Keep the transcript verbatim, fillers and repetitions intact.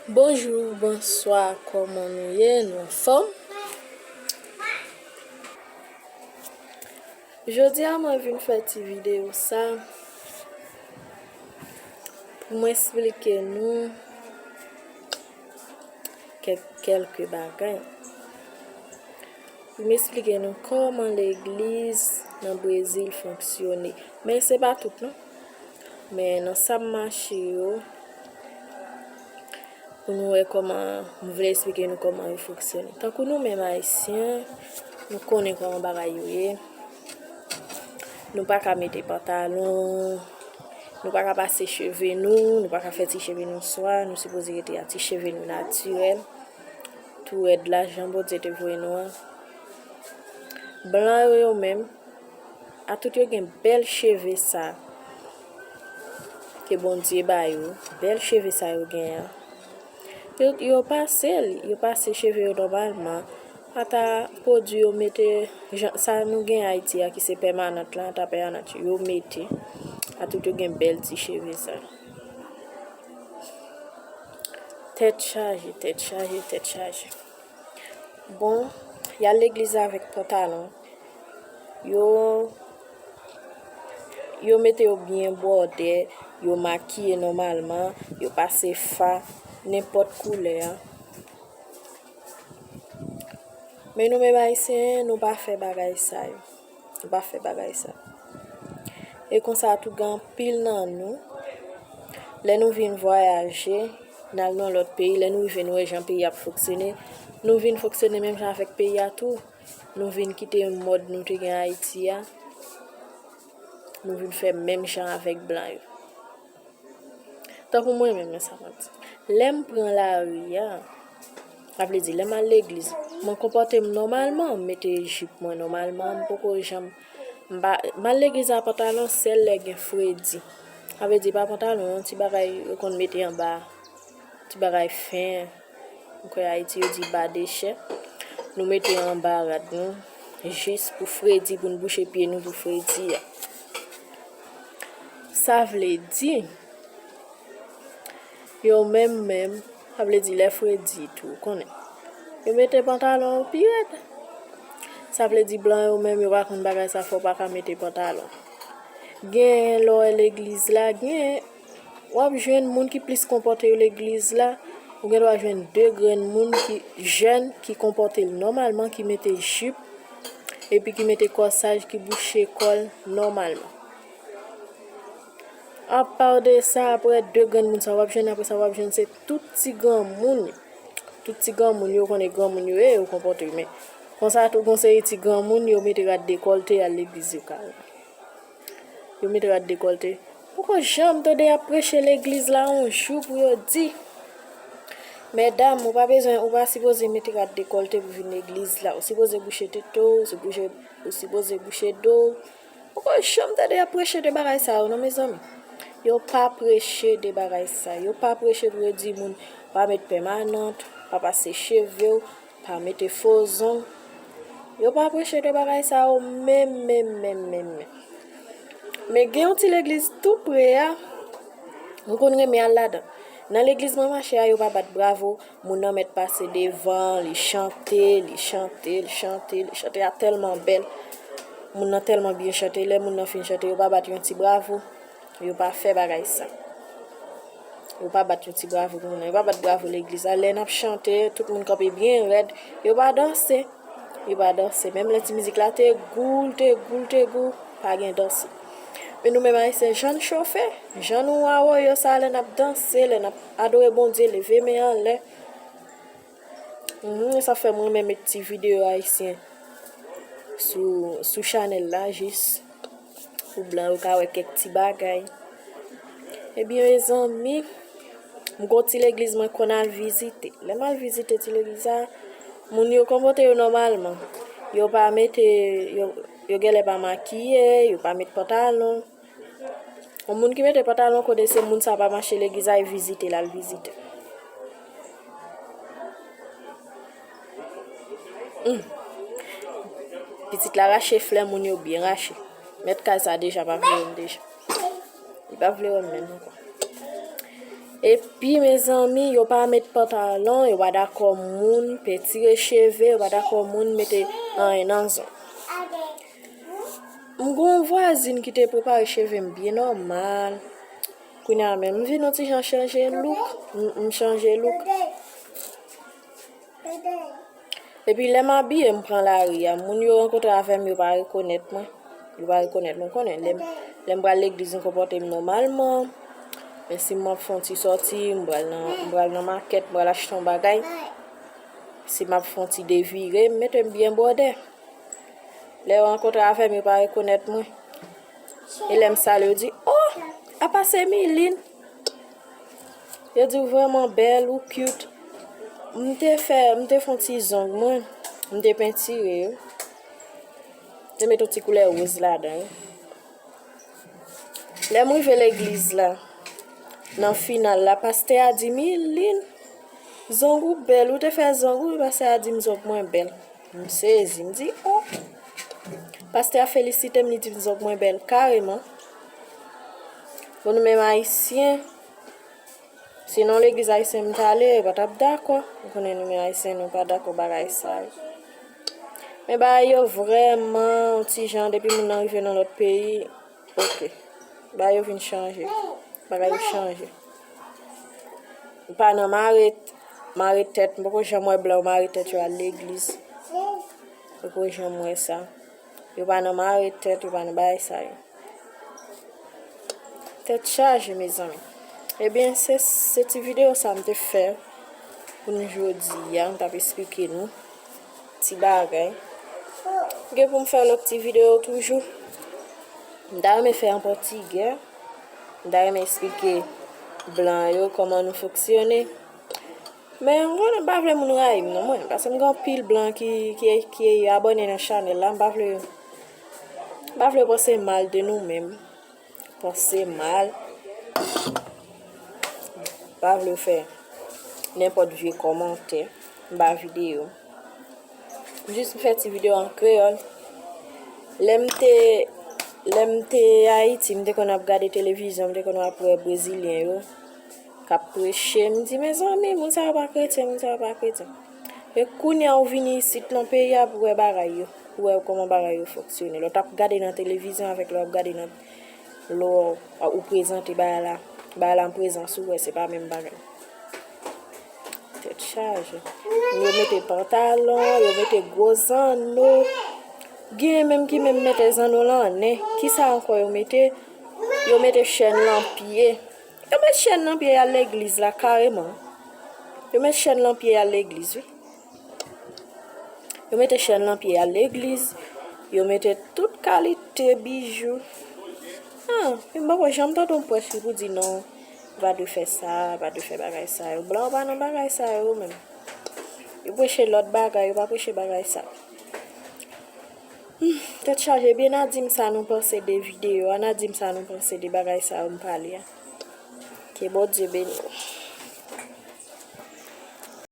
Bonjou, bonswa, kòman nou ye? Nou anfòm? Jodi a, mwen vin fè ti videyo sa pou mwen esplike nou kèk, kèlke bagay. Pou m esplike nou kòman legliz nan Brezil fonksyone. Men se pa tout, non. Men nan sa m mache yo, pou nou wè kòman, m vle esplike nou kòman yo fonksyone. Tankou nou menm Ayisyen, nou konnen kòman bagay yo ye. Nou pa ka mete pantalon, nou pa ka pase cheve nou, nou pa ka fè ti cheve nou swa, nou sipoze rete a ti cheve nou natirèl, tou rèd la, jan Bondye te voye nou an. Blan yo, yo menm, atout yo gen bèl cheve sa ke Bondye ba yo, bèl cheve sa yo gen an. Yo, yo pase l, yo pase cheve yo nòmalman. Ata pwodui yo mete, jan, sa nou gen Ayiti a ki se pèmanant la, ata pèmanant yo mete. Atout yo gen bèl ti cheve sa. Tèt chaje, tèt chaje, tèt chaje. Bon, y al legliz avèk pantalon. Yo, yo mete yo byen bwòdè, yo makiye nòmalman, yo pase fa, nenpòt koulè a. Men nou menm Ayisyen, nou pa fè bagay sa yo. Nou pa fè bagay sa. E konsa tou gen anpil nan nou, lè nou vin vwayaje, n al nan lòt peyi, lè nou rive nou wè jan peyi a ap fonksyone, nou vin fonksyone menm jan avèk peyi a tou. Nou vin kite mòd nou te gen Ayiti a. Nou vin fè menm jan avèk blan yo. Tankou mwen menm, men sa mwen di. Lè m pran lari a, sa vle di, lè m al legliz, mwen konpòte m nòmalman, m mete jip mwen nòmalman, m poko janm, m pa, m al legliz a pantalon sèl lè gen fredi. Sa vle di, pa pantalon, yon ti bagay yo konn mete anba, ti bagay fen. M kwè Ayiti yo di ba de chè. Nou mete anba rad nou, jis pou fredi, pou n bouche pye nou pou fredi a. Sa vle di, yo menm menm, sa vle di lè fredi tou, ou konnen. Yo mete pantalon yo pi rèd. Sa vle di blan yo menm, yo pa konn bagay sa, fò w pa ka mete pantalon. Genyen lè w wè legliz la, genyen, w ap jwenn moun ki plis konpòte yo legliz la. Ou gen dwa jwenn de grenn moun ki jèn, ki konpòte l nòmalman, ki mete jip, epi ki mete kòsaj, ki bouche kò l nòmalman. Apa de sa, apre de grenn moun sa, w ap jwenn, apre sa, w ap jwenn se tout ti granmoun. Tout ti granmoun yo, konnen granmoun yo ye, yo konpòte yo, men konsa tou, gon seri ti granmoun, yo mete rad dekòlte al legliz yo ka. Yo mete rad dekòlte. Poko janm tande y ap preche legliz la yon jou pou yo di, medam, ou pa bezwen, ou pa sipoze mete rad dekòlte pou vin legliz la. Ou sipoze bouche tete w, ou sipoze, ou sipoze bouche do w. Poko janm tande y ap preche de bagay sa yo, non, mezanmi. Yo pa preche de bagay sa. Yo pa preche pou yo di moun pa met pèmanant, pa pase cheve w, pa mete fo zong. Yo pa preche de bagay sa yo menm, menm, menm, menm, menm. Men gen yon ti legliz tou pre a, m konn renmen al ladan. Nan legliz mwen mache a, yo pa bat bravo, moun nan mèt pase devan, li chante, li chante, li chante, li chante a tèlman bèl. Moun nan tèlman byen chante, lè moun nan fin chante, yo pa bat yon ti bravo. Yo pa fè bagay sa. Yo pa bat yon ti bravo pou moun nan. Yo pa bat bravo legliz la. Lè n ap chante, tout moun kanpe byen rèd. Yo pa danse. Yo pa danse. Menm lè ti mizik la te gou, l te gou, l te gou, pa gen danse. Men nou menm Ayisyen, jan n chofe, jan nou awoyo sa, lè n ap danse, lè n ap adore Bondye, leve men anlè. Mhm, sa fè mwen renmen met ti videyo ayisyen sou, sou chanèl la, jis pou blan yo ka wè kèk ti bagay. Ebyen, mezanmi, m gon ti legliz mwen konn al vizite. Lè m al vizite ti legliz sa, moun yo konpòte yo nòmalman. Yo pa mete, yo, yo genlè pa makiye, yo pa met pantalon. Yon moun ki mete pantalon kote se moun sa pa mache legliz a, e vizite l al vizite. Hmm. Pitit la rache flè moun yo byen rache. Mèt kay sa deja pa vle wè m deja. Li pa vle wè m menm ankò. Epi, mezanmi, yo pa met pantalon, yo pa dakò moun petire cheve, yo pa dakò moun mete anyen nan zong. M gen yon vwazin ki te prepare cheve m byen nòmal. Kounye a menm, m vin yon ti jan chanje look. M, m chanje look. Epi lè m abiye, m pran lari a. Moun yo rankontre avè m, yo pa rekonèt mwen. Yo pa rekonèt mwen. Konnen, lè m, lè m pral legliz, m konpòte m nòmalman. Men si m ap fè yon ti sòti, m pral nan, m pral nan makèt, m pral achte yon bagay. Si m ap fè yon ti devire, m mete m byen bwòdè. Lè yo rankontre avè m, yo pa rekonèt mwen. E lè m salye, yo di, "Oh, apa se Miline?" Yo di, "Ou vrèman bèl, ou cute." M te fè, m te fè yon ti zong mwen, m te pentire yo. M te met yon ti koulè woz ladan yo. Lè m rive legliz la, nan final la, pastè a di, "Miline, zong ou bèl, ou te fè zong ou," pastè a di m zong mwen bèl. M sezi, m di, "Oh." Pastè a felisite m, li di m zong mwen bèl kareman. Bon, nou menm Ayisyen, si nan legliz ayisyen m t ale, yo pa t ap dakò. Ou konnen nou menm Ayisyen, nou pa dakò bagay sa yo. Men bagay yo vrèman yon ti jan, depi moun nan rive nan lòt peyi, oke. Bagay yo vin chanje. Bagay yo chanje. Ou pa nan mare, mare tèt. M poko janm wè blan yo mare tèt yo al legliz. M poko janm wè sa. Yo pa nan mare tèt, yo pa nan bagay sa yo. Tèt chaje, mezanmi. Ebyen, se, se ti videyo sa m te fè pou nou jodi a, m t ap esplike nou ti bagay. M gen pou m fè lòt ti videyo toujou. M ta renmen fè an pòtigè. M ta renmen esplike blan yo kòman nou fonksyone. Men, m konnen m pa vle moun rayi m non, mwen, paske m gen anpil blan ki, ki, ki abòne nan chanèl la, m pa vle, m pa vle yo panse mal de nou menm. Panse mal. M pa vle yo fè nenpòt vye kòmantè anba videyo. M jis fè ti videyo an kreyòl. Lè m te, lè m te Ayiti, m te konn ap gade televizyon, m te konn ap wè brezilyen yo k ap preche. M di, "Mezanmi, moun sa yo pa kretyen, moun sa yo pa kretyen." E kounye a, ou vini isit nan peyi a pou wè bagay yo, pou wè kòman bagay yo fonksyone. Lè w t ap gade nan televizyon avèk lè w ap gade nan, lè w, ou prezante bagay la, bagay la an prezans ou, wè, se pa menm bagay. Tèt chaje. Yo mete pantalon, yo mete gwo zanno. Gen menm ki menm mete zanno lan nen. Kisa ankò yo mete? Yo mete chèn lan pye. Yo met chèn nan pye al legliz la kareman. Yo met chèn lan pye al legliz, wi. Yo mete chèn lan pye al legliz. Yo mete tout kalite bijou. Ah, men m poko janm tande yon prèch ki pou di non, pa dwe fè sa, pa dwe fè bagay sa yo. Blan yo pa nan bagay sa yo menm. Yo preche lòt bagay, yo pa preche bagay sa yo. Hmm, tèt chaje, ebyen, n a di m sa nou panse de videyo a, n a di m sa nou panse de bagay sa yo m pale a. Ke Bondye beni nou.